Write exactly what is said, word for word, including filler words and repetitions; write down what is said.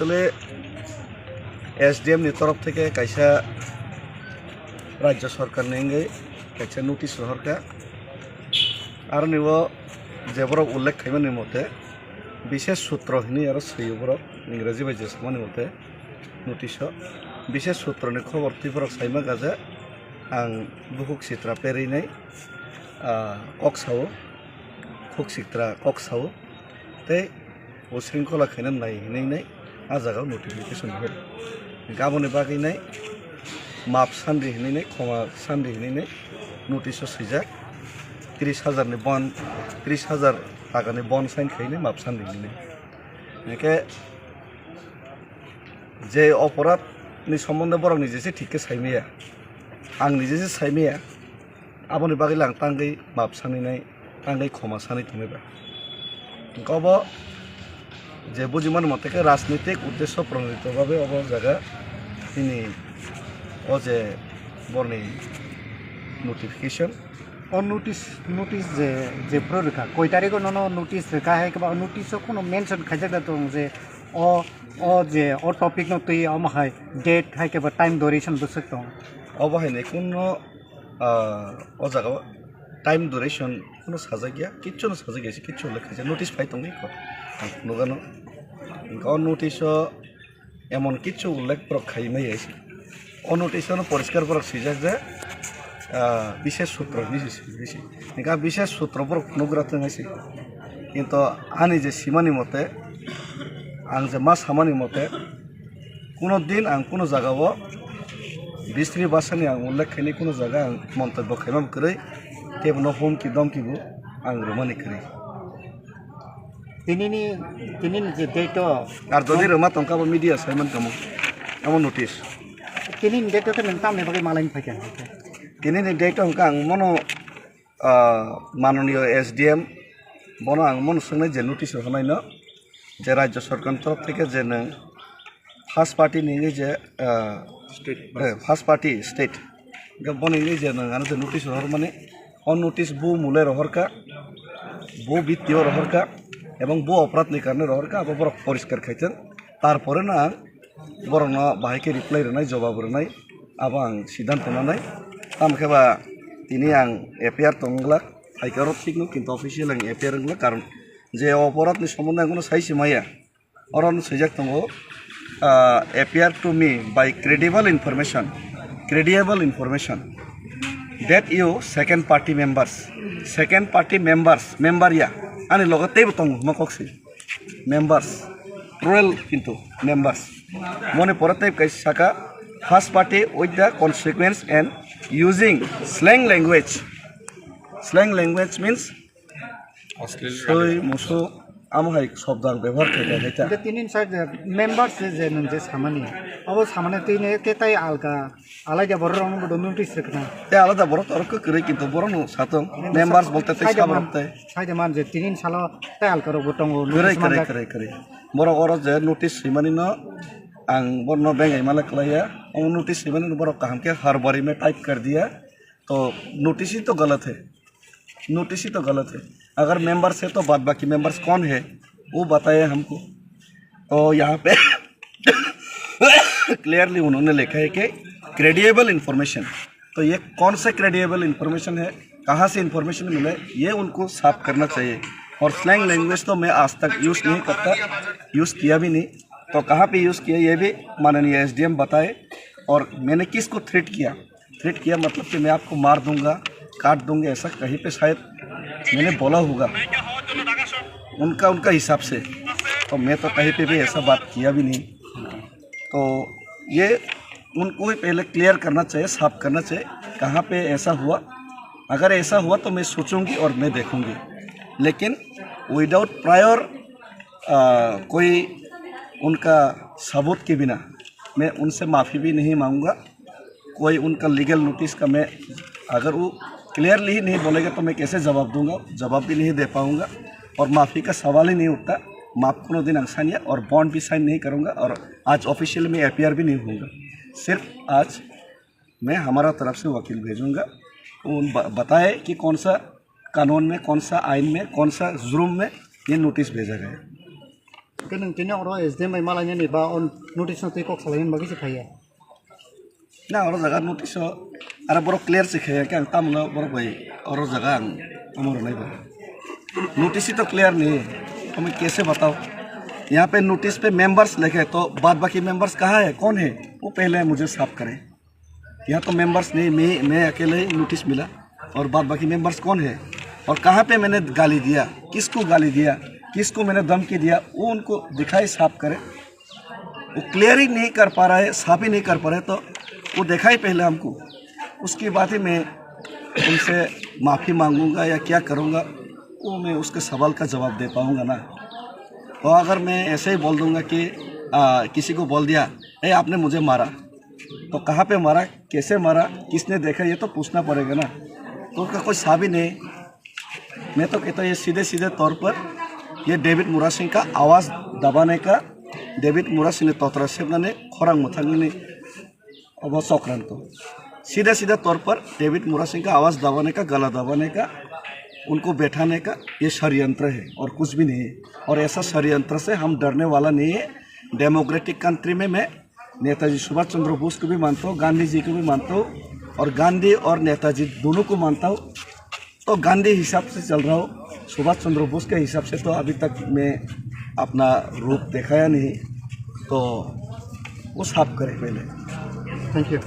Asole S D M ni torof theke kaisa rajya sorkar ni wngwi kaisa notice rohorkha. Aroni o je borok ullekh khaimani mote, bishesh sutro hinwi aro swio borok, Ingraji bai je samani mote notice o. Bishesh sutro ni khobor twi borok saima gaja, ang bukhuk sitra perwi nai, ah, kok sao, khuk sitra kok sao, tei bo sringkhola khaina nai hinwi nai a jaga o notification hor. Gaboni bagwi nai map sandi hinwi nai, khoma sandi hinwi nai notice o swijak, tris hajar ni bond, tris hajar taka ni bond sign khainai map sandi hinwi nai. Hingkhe je oporadh ni sombonde borok ni jese thik khe saimaya, ang ni jese saimaya, aboni bagwi le ang tangwi map saninai, tangwi khoma sani tongwi ba. Hingke obo je bujimani mote khe rajnitik uddesho pronodito babe obo jaga nini o je borni notification. O notice, notice je, je phuru rwkha, koi tarikh o nono notice rwkha hai khe ba o notice o kheno mention khaijak da tong je o, o je o topic no twi omo hai date hai khe ba time duration bwswk tong. Obo hai nai kheno, ah, o jaga o time duration kheno sajak ya, kichu no sajak ya, kichu ullekh khaijak, notice phai tongwi kho ang nugano. Hingke o notice o emon kichu ullekh borok khai maya se. O notice o no poriskar borok swijak je, ah, bishesh sutro hinwi se swijak se. Hingke a bishesh sutro borok nugra thung hai se. Kinto ani je simani mote, ang je ma samani mote, kuno din ang kuno jaga o bistri bhasha ni ang ullekh khainai, kuno jaga ang montobyo khaima kwrwi, kebo no humki domki bo ang rwmani kwrwi. Tinini, tinini je date o. Ar jodi rwma tongkha bo media saiman kamo. Amo notice. Tinini date o khe nwng tamni bagwi malaini phaikha? Tinini date o hwnkha ang mono, ah, manoniyo S D M bono ang mono swngnai je notice rwhornaino je rajya sorkar ni torof theke je nwng first party ni wngwi je, ah, State. Eh, first party state. Hingke boni wngwi je nwng ano je notice rohormani, o notice bo mole rohorkha, bo bitti o rohorkha, ebong bo opradh ni karone rohorkha, abo borok poriskar khaithwng. Tarpore no ang borokno bahai khe reply rwnai, jobab rwnai, abo ang siddhanto nanai. Tamo khe ba tini ang F I R tongwlak, phaikhe oro thikno, kintu official ang F I R wngwlak, karon je oporadh ni sombonde ang kono sai se maya. Oro no swijak tongo, ah, appear to me by credible information, credible information that you second party members, second party members, member ya, ani logo teibo tongo, hwnma kok si, members, plural kintu members. Moni pore tei kaisa saka, first party with the consequence and using slang language. Slang language means Soi, musu, amo hai sobdo ang bebohar khaikha, khaikha. Hingke tini sa je members je, je nwng je samani, abo samani tini khe tai alka, alaida borok rokno bodo notice rwkha. Tei alada borok to oro kwrwi, kintu borokno satong, members bolte tei saida saborok man, tei. Saida man je tini salo tai alka rokbo tongo, kwrwi, notice kwrwi, manjak. Kwrwi, kwrwi. Borok oro je notice swimani no ang borokno bengai male kwlaiya. Omo notice swimani no borok kaham khe har bari mein type kar diya. To notice hi to galat hai. Notice hi to galat hai. अगर मेंबर्स है तो बाद बाकी मेंबर्स कौन है, वो बताए हमको। तो यहाँ पे क्लियरली उन्होंने लिखा है कि क्रेडिएबल इंफॉर्मेशन। तो ये कौन सा क्रेडिएबल इंफॉर्मेशन है, कहाँ से इंफॉर्मेशन मिले, ये उनको साफ करना चाहिए। और स्लैंग लैंग्वेज तो मैं आज तक यूज़ नहीं करता, यूज़ किया भी नहीं। तो कहाँ पे यूज़ किया, ये भी माननीय एसडीएम बताए। और मैंने किसको थ्रेट किया, थ्रेट किया मतलब कि मैं आपको मार दूंगा, काट दूंगा, ऐसा कहीं पे शायद मैंने बोला होगा उनका, उनका हिसाब से। तो मैं तो कहीं पे भी ऐसा बात किया भी नहीं। तो ये उनको भी पहले क्लियर करना चाहिए, साफ करना चाहिए, कहाँ पे ऐसा हुआ। अगर ऐसा हुआ तो मैं सोचूंगी और मैं देखूंगी, लेकिन विदाउट प्रायर कोई उनका सबूत के बिना मैं उनसे माफ़ी भी नहीं मांगूंगा। कोई उनका लीगल नोटिस का मैं, अगर वो क्लियरली ही नहीं बोलेगा तो मैं कैसे जवाब दूंगा, जवाब भी नहीं दे पाऊंगा। और माफ़ी का सवाल ही नहीं उठता। माफ़ कोनो दिन आसान है और बॉन्ड भी साइन नहीं करूंगा और आज ऑफिशियल में एपीआर भी नहीं होऊंगा। सिर्फ आज मैं हमारा तरफ से वकील भेजूंगा, उन ब-, बताए कि कौन सा कानून में, कौन सा आइन में, कौन सा जुर्म में ये नोटिस भेजा गया। Hwnkhe nwng tini oro S D M bai malainani ba o notice no twi kok salainani bagwi se phaiya? Na, oro jaga notice o, aro borok clear se khaiya khe ang tamno borok bai oro jaga ang omo rwnai ba. Notice hi to clear nahi, hame kaise batao? Yahan pe notice pe members likhe, to baad baki members kahan hai, kaun hai? Wo pehle mujhe saaf kare. Yahan to members nahi, main, main akele hi notice mila. Aur baad baki members kaun hai? Aur kahan pe maine gali diya? Kisko gali diya? Kisko maine dhamki diya? Wo unko dikhai, saaf kare. वो क्लियर ही नहीं कर पा रहा है, साफ ही नहीं कर पा रहा है, तो वो दिखाई पहले हमको, उसके बाद ही मैं उनसे माफ़ी मांगूंगा या क्या करूंगा, वो मैं उसके सवाल का जवाब दे पाऊंगा ना। तो अगर मैं ऐसे ही बोल दूंगा कि आ, किसी को बोल दिया, ए, आपने मुझे मारा, तो कहाँ पे मारा, कैसे मारा, किसने देखा, ये तो पूछना पड़ेगा ना। तो उसका कोई साफ ही नहीं। मैं तो कहता हूँ, ये सीधे सीधे तौर पर ये डेविड मुरा सिंह का आवाज़ दबाने का, डेविड मुरा सिंह ने तोतरा सेबना ने खोरांग मथांग ने अब चक्रांत। सीधे सीधे तौर पर डेविड मुरा सिंह का आवाज़ दबाने का, गला दबाने का, उनको बैठाने का ये षड्यंत्र है और कुछ भी नहीं है। और ऐसा षड्यंत्र से हम डरने वाला नहीं है। डेमोक्रेटिक कंट्री में मैं नेताजी सुभाष चंद्र बोस को भी मानता हूँ, गांधी जी को भी मानता हूँ, और गांधी और नेताजी दोनों को मानता हूँ। तो गांधी हिसाब से चल रहा हूँ, सुभाष चंद्र बोस के हिसाब से तो अभी तक मैं अपना रूप दिखाया नहीं, तो वो साफ करे पहले। Thank you.